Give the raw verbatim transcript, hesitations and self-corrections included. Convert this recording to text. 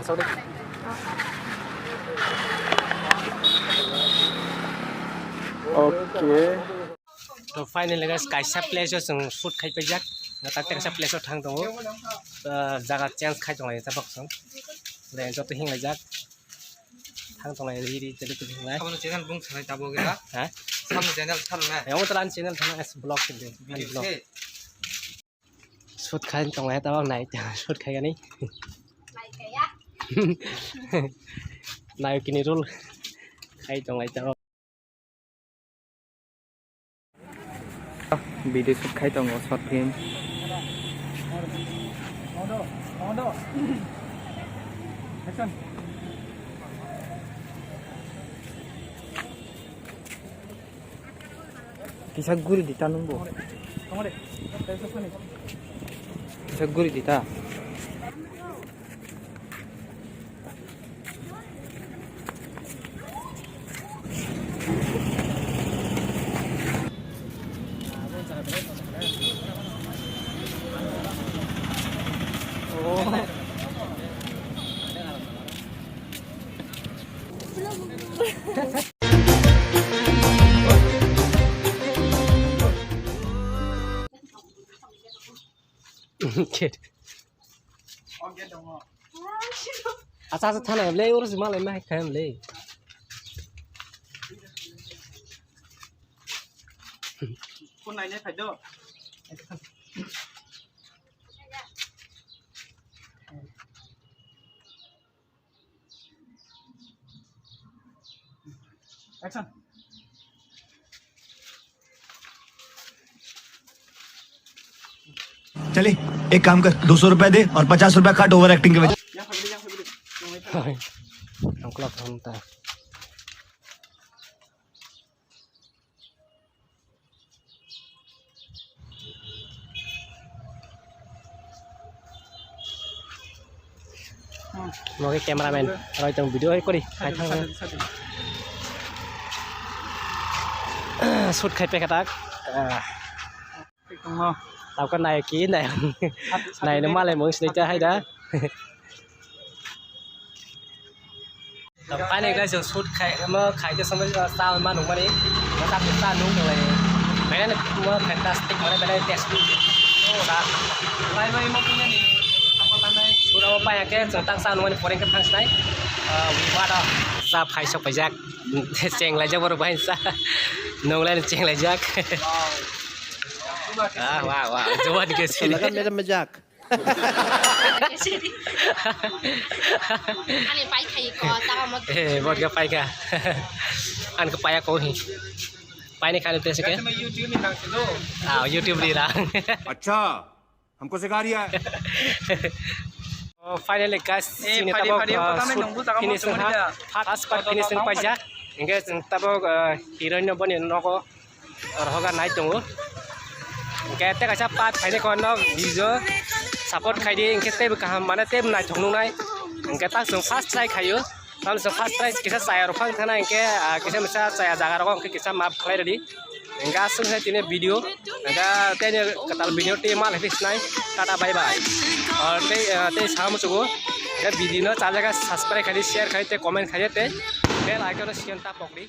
Okay. To finally guys, kaisa place o chwng shoot khai paijak. Natak kaisa place o thang tongo. Ah, jaga change khai tonglai tabok chwng. Then joto hinglai jak. Thang tonglai ri ri tele tele hinglai. Abono channel bung sanai tabo gela. Ha? Samni channel thang na. Yang utara channel thang na vlog sing de. Video vlog se. Shoot khai tonglai tabok nai shoot khai gani. Nai kini rule khai tonglai tabok. Video shoot khai tongo, short film. Kisa guri dita nungbo. Kisa guri dita. Acha acha thana le oro si malai ma khai le. Phone nainai phai do. Action. चले, एक काम कर, दो सौ रुपए दे और पचास रुपए काट ओवर एक्टिंग के वजह। Ang kulak ang ta. Mo ke cameraman, roi tong video ai kori, khai thang. Shoot khai pekha tak. Tao ka nai ki nai. Nai no malai mong sini ta hai da. Finally guys, shoot khai, mo khai de sampai sa ma nung mani, mo tak sa nung lai. Bene mo fantastic, mo bene test. Sa. Bye bye mo punya ni. Apa tanai? Sura mo pa ya ke, tak sa nung mani poreng ke thang sai. Wi ba da. Sa phai sok pajak. Cheng lai jak baru bahin sa. Nung lai cheng lai jak. Ah, wah, wah. Jawan ke sini. Lagam mera majak. Ani pai khai ko, tama mo. Eh, bot ga pai ka. An ko paya ko hi. Pai ni khani tese ke? Ah, YouTube ni rang. Acha, humko sikha riya hai. Oh, finally guys, eh, sini tabo, ah, shoot finish ha. First part finish ni paisa. Engage tabo, ah, heroine no boni nogo. Rohoga nai tongo. Hingke tei kaisa part khaini kono video support khaidi, hingke teibo kaham mane teibo naithok nuknai. Hingke tak chwng first try khaio. Tamo chwng first try kisa chaya rok phang thana hingke, ah, kisa misa chaya jaga rogo hingke kisa maaf khlai rwdi. Hingke aswk hai tini video. Hingke tei ni kwtal video tei ma lai phi sinai. Tata bye bye. Or tei, ah, tei sa muchugo. Hingke video no chajaga subscribe khaidi, share khaidi, tei comment khaidi tei bell icon no siyan ta pokdi.